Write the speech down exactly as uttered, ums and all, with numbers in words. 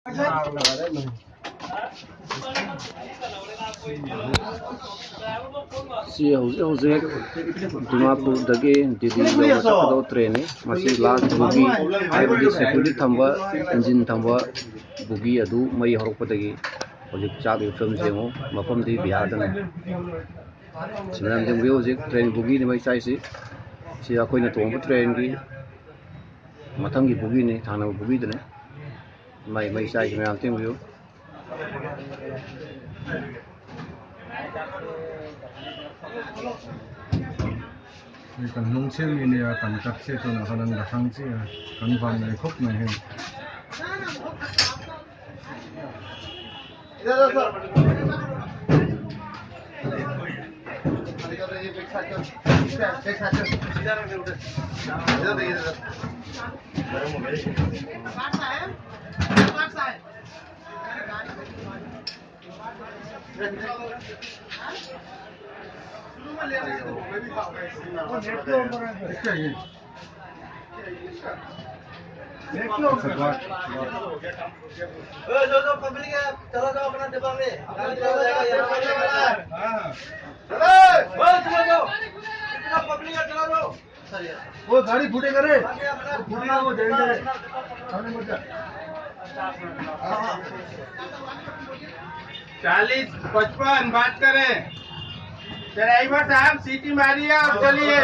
ꯁꯤ ꯍꯧꯖꯤꯛ ꯍꯧꯖꯤꯛ ꯗꯤꯃꯥꯄꯨꯔꯗꯒꯤ ꯗꯤꯜꯂꯤ ꯌꯧꯕ ꯆꯠꯀꯗꯕ ꯇ꯭ꯔꯦꯟꯅꯤ꯫ ꯃꯁꯤ ꯂꯥꯁ ꯕꯨꯒꯤ, ꯍꯥꯏꯕꯗꯤ ꯁꯦꯀ꯭ꯌꯨꯔꯤꯇꯤ ꯊꯝꯕ, ꯏꯟꯖꯤꯟ ꯊꯝꯕ ꯕꯨꯒꯤ ꯑꯗꯨ ꯃꯩ ꯍꯧꯔꯛꯄꯗꯒꯤ ꯍꯧꯖꯤꯛ ꯆꯥꯛꯂꯤꯕ ꯐꯤꯕꯝꯁꯤ ꯌꯦꯡꯉꯨ꯫ ꯃꯐꯝꯗꯤ ꯕꯤꯍꯥꯔꯗꯅꯤ꯫ ꯁꯤ ꯃꯌꯥꯝ ꯌꯦꯡꯕꯤꯌꯨ, ꯍꯧꯖꯤꯛ ꯇ꯭ꯔꯦꯟ ꯕꯨꯒꯤꯅꯤ ꯃꯩ ꯆꯥꯛꯏꯁꯤ꯫ ꯁꯤ ꯑꯩꯈꯣꯏꯅ ꯇꯣꯡꯕ ꯇ꯭ꯔꯦꯟꯒꯤ ꯃꯊꯪꯒꯤ ꯕꯨꯒꯤꯅꯤ, ꯊꯪꯅꯕ ꯕꯨꯒꯤꯗꯨꯅꯤ꯫ ꯃꯩ, ꯃꯩ ꯆꯥꯛꯏꯁꯤ ꯃꯌꯥꯝ ꯌꯦꯡꯕꯤꯌꯨ꯫ ꯀꯟ ꯅꯨꯡꯁꯦꯝꯃꯤꯅꯦ, ꯀꯟ ꯀꯠꯁꯦ ꯇꯨꯅ ꯀꯅꯟ ꯗꯈꯪꯁꯦ, ꯀꯟ ꯐꯥꯝ ꯂꯩꯈꯣꯛꯅ ꯍꯦ꯫ जो जो पब्लिक है, चला जाओ अपना डिब्बा में। चला जाओ, चला जाओ। इतना पब्लिक है, चला जाओ। वो गाड़ी फूटेगा रे। फूटेगा वो, जाएंगे रे। सामने मत जा। चालीस पचपन बात करें। ड्राइवर साहब सीटी मारिए और चलिए।